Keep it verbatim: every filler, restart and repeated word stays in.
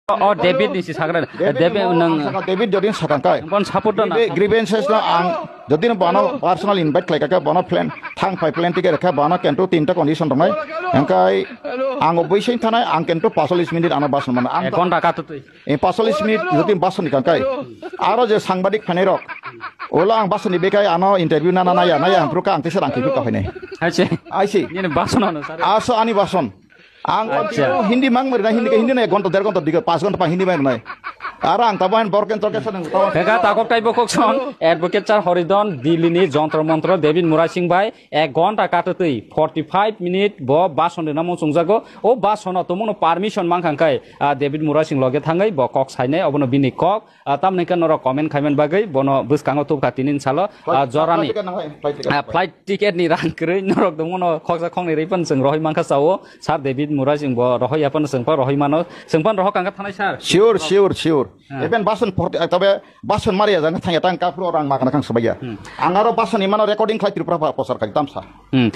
O David ni si sagra. David David mo nang ang saka David jodin sakang kai. Bon support na. Grieve-, grievances no ang jodin bono personal invite khlai kaka bono plan thang phai plan ticket kha bono kento tinta condition tongnai. Engkai ang oboi sing thanai ang kento pasolis minute ano bason mana. Ang ek ghonta katutwi. E pasolis minute jodin bason kang kai. Aro je sangbadik phanai rok. Olo ang bason ni bekai ano interview na na na ya na ya ang pruka ang tisa rang kipi ka hoinai. Aise. Aise. Ini bason ano sir. Aso ani bason. Ang Acha. Hindi mang mari na hindi ka hindi na ek ghonta der ghonta diga pas ghonta pa hindi mang nai. Ara ang taban borken torke sa nang taban. Kaka takok tai bokok song advocate sir Horidon Delhi ni jontro montro David Murasing bai ek ghonta katatwi forty five minute bo bason de namo chungjago o bason o tomono permission mang khang kai ah, David Murasing loge thangai bo kok sainai obono bini kok ah, tamni kan norok comment khaiman bagwi bono bwskango tubkha tinin salo ah, jorani Flight ticket nang hai, flight ticket. Ah, flight ticket ni rang kwrwi norok dongmano khoksa khoknwi rwi pan chwng rohoi mankha sao. Sir David Murasing bo rohoi ya pan chwng pa rohoi mano. Chwng pan rohok kangkha thanai sir. Sure, sure, sure. Ah. Even bason forty, ah, tabe bason mari ya jang thang ya tang kapro rang makana kang sabaya. Hmm. Ang aro bason imano recording khlai Tripura pa posar kali tamsa. Hmm.